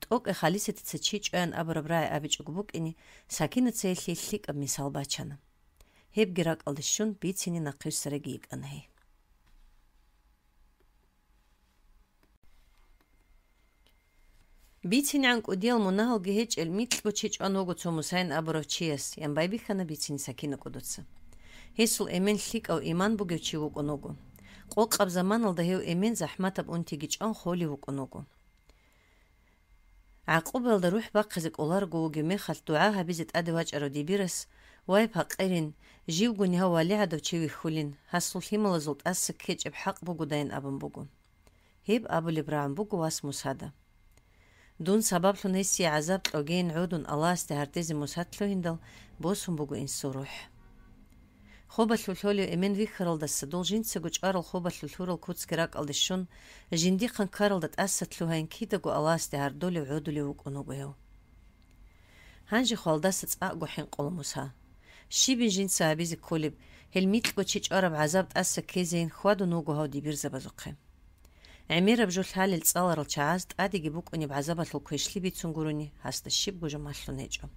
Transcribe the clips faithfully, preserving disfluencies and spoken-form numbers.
ТӀокӀаб Халисатица чи чӀваян абураб рагӀи абичӀого букӀине, Сакинаца гьелъие лъикӀаб мисал бачана. Гьебги ракӀалде щун, бицине нахъвуссараги йикӀана гьей. БицинегӀан кӀудиял мунагьалги гьечӀел микьго чи чӀван вуго цо Мусайин абурав чияс, ян байбихьана бицине Сакина кӀудуца. Гьесул эмен лъикӀав иман бугев чи вукӀун вуго. Къокъаб заманалда гьев эмен захӀматаб унтиги чӀван холев вукӀун вуго. ГӀакъубаялда рухӀ бахъизе кӀоларого вугев мехалъ дугӀа гьабизе тӀаде вачӀарав дибирас: «Вай, пакъирин, живгони гьав валигӀадав чи вихьулин, гьасул лъималазул тӀаса ккечӀеб хӀакъ бугодайин», – абун буго. Гьеб абулеб рагӀун буго вас Мусада. Дун сабаблъун гьесие гӀазаб кьогейин гӀодун Аллагьасде гьардезе Мусад лъугьиндал, босун буго инсул рухӀ. Хобалъул лъолев эмен вихьаралдаса дол жинцаго чӀварал хобалъул лъурал куцги ракӀалде щун, жиндихъан ккаралда тӀаса лъугьайин кидаго Аллагьасде гьардолев гӀодулев вукӀун вуго гьев. Гьанже хвалдаса цӀакъго хӀинкъула Муса. Щибин жинца гьабизе кколеб, гьел микьго чи чӀвараб гӀазаб тӀаса ккезейин хьвадун вуго гьав дибирзабазухъе. ГӀемераб жо лъалел цӀаларал чагӀаз тӀадеги букӀунеб гӀазабалъул квешлъи бицун гурони, гьасда щибго жо малъун гьечӀо.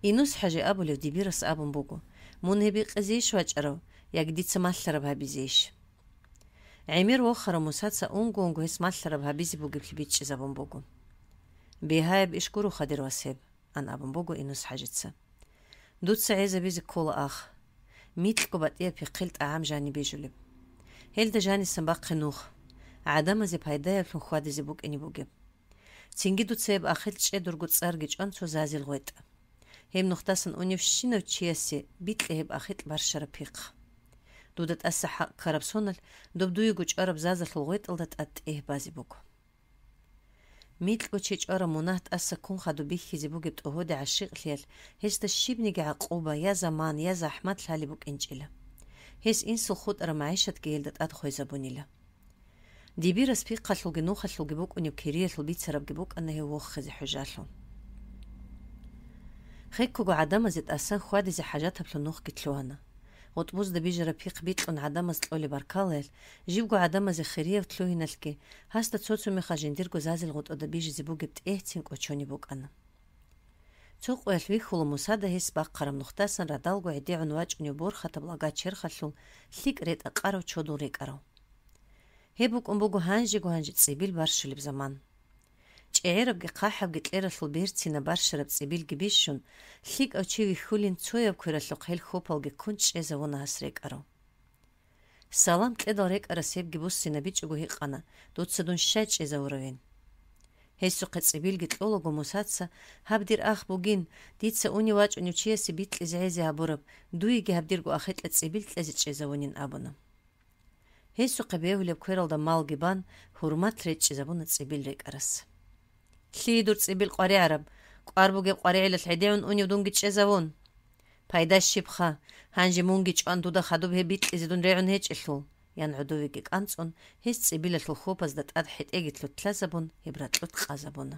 Инус-хӀажи абулев дибирас абун буго: «Мун гьеб гьикъизейищ вачӀарав, яги дица малъараб гьабизейищ?» ГӀемер вохарав Мусаца унго-унго гьес малъараб гьабизе бугеблъи бичӀчӀизабун буго. «Бигьаяб иш гуроха, дир вас, гьеб», – ан абун буго Инус-хӀажица. «Дуца гӀезабизе ккола ах. Микьго батӀияб пихъил тӀагӀам жаниб бижулеб. Гьелда жанисан бахъе нух, гӀадамазе пайдаяблъун хьвадизе букӀине бугеб. Цинги дуца гьеб ахикь чӀедурго цӀарги чӀван цо зазил гъветӀ. Гьеб нухдасан уневщинав чиясе бикье гьеб ахикь барщараб пихъ. Дуда тӀаса хӀакъ ккараб соналъ, доб дуего чӀвараб зазалъул гъветӀалда тӀад тӀегь базе буго». Микьго чи чӀвараб мунагь тӀаса ккун хадуб бихьизе бугеб тӀогьоде гӀащикълъиялъ гьесда щибниги гӀакъуба, я заман, я захӀмат лъалеб букӀинчӀила. Гьес инсул хутӀараб магӀишатги гьелда тӀад хвезабунила. Дибирас пихъалъулги нухалъулги букӀунеб кириялъул бицарабги букӀана гьев вохизе хӀужалъун. Хеккого гӀадамазе тӀасан хьвадизе хӀажатаблъун нухги лъугьана. ГъутӀбузда бижараб пихъ бикьун гӀадамаз кьолеб баркалаялъ, живго гӀадамазе хирияб лъугьиналъги, гьасда цо-цо мехалъ жиндирго зазил гъутӀуда бижизе бугеб тӀегьцин кӀочонеб букӀана. Цо къоялъ вихьула Мусада гьес бахъараб нухдасан радалго гӀедегӀун вачӀунев борхатаб лага черхалъул лъикӀ ретӀа-къарав чодул рекӀарав. Гьеб букӀун буго гьанжего-гьанже цӀибил барщулеб заман. ЧӀегӀерабги хъахӀабги кьералъул берцинаб барщараб цӀибилги бищун, лъикӀав чи вихьулин цояб квералъухъ гьел хьопалги ккун чӀезавуна гьас рекӀарав. Салам кьедал рекӀарас гьебги буссинабичӀого гьикъана: «Дуца дун щай чӀезавуравин?» Гьесухъе цӀибилги кьолаго Мусаца: «Гьаб дир ах бугин, дица унев вачӀунев чиясе бикьизе гӀезе гьабураб, дуеги гьаб дирго ахикьа цӀибил кьезе чӀезавунин», – абуна. Гьесухъе бегьулеб квералда малги бан, гьурмат речӀчӀизабуна цӀибил рекӀарас. «Лъие дур цӀибил къваригӀараб? КӀвар бугеб къваригӀелалъ гӀедегӀун унев дунги чӀезавун. Пайда щибха, гьанже мунги чӀван дуда хадуб гьеб бикьизе дун регӀун гьечӀелъул», – ян гӀодовеги кӀанцӀун, гьес цӀибилалъул хьопазда тӀад хӀетӀеги лъутӀлъазабун, гьеб ракьулъ къазабуна.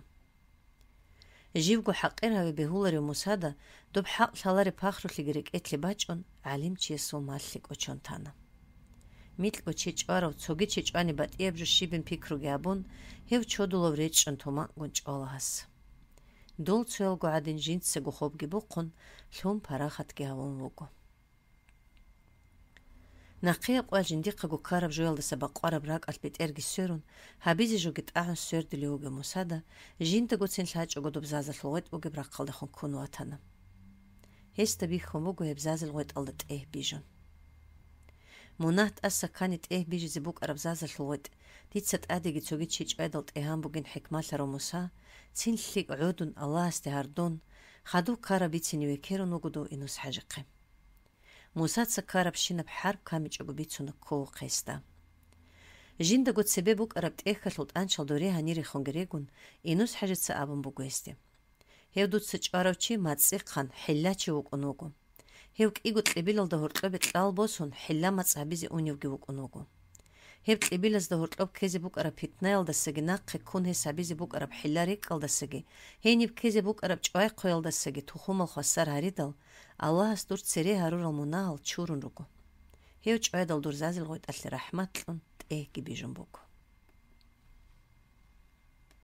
Живго хӀакъир гьаве бегьуларев Мусада, доб хӀакъ лъалареб пахрулъиги рекӀелъе бачӀун, гӀалимчиясул малъи кӀочон тана. Микьго чи чӀварав, цоги чи чӀвани батӀияб жо щибин пикруги гьабун, гьев чодулав речӀчӀун туманкӀун чӀвала гьас. Дол цоялго гӀадин жинцаго хобги бухъун, лъун парахатги гьавун вуго. Нахъеяб къвал жиндихъаго ккараб жоялдаса бакъвараб ракӀалъ бетӀерги сверун, гьабизе жоги тӀагӀун свердулев вугев Мусада, жиндагоцин лъачӀого доб зазалъул гъветӀ бугеб рахъалдехун ккун ватана. Гьесда бихьун буго гьеб зазил гъветӀалда тӀегь бижун. Мунагь тӀаса ккани тӀегь бижизе букӀараб зазалъул гъветӀ, дица тӀадеги цоги чи чӀвайдал тӀегьан бугин хӀикмалъарав Муса, цин лъикӀ гӀодун Аллагьасде гьардун, хадуб ккараб бицине векерун вуго дов Инус-хӀажихъе. Мусаца ккарабщинаб хӀарп камичӀого бицуна кков хъесда. Жиндаго цебе букӀараб тӀехьалъул тӀанчал доре гьанирехунги регун, Инус-хӀажица абун буго гьесде: «Гьев дуца чӀварав чи мацӀихъан, хӀиллачи вукӀун вуго. Гьев кӀиго кьибилалда гьоркьобе кьал босун, хӀилла-мацӀ гьабизе уневги вукӀун вуго. Гьеб кьибилазда гьоркьоб ккезе букӀараб питнаялдасаги нахъе ккун гьес гьабизе букӀараб хӀилла-рекӀкӀалдасаги, гьениб ккезе букӀараб чӀвай-хъвеялдасаги тухумал хвасар гьаридал, Аллагьас дур цере гьарурал мунагьал чурун руго. Гьев чӀвайдал дур зазил гъветӀалъе рахӀмат кьун тӀегьги бижун буго».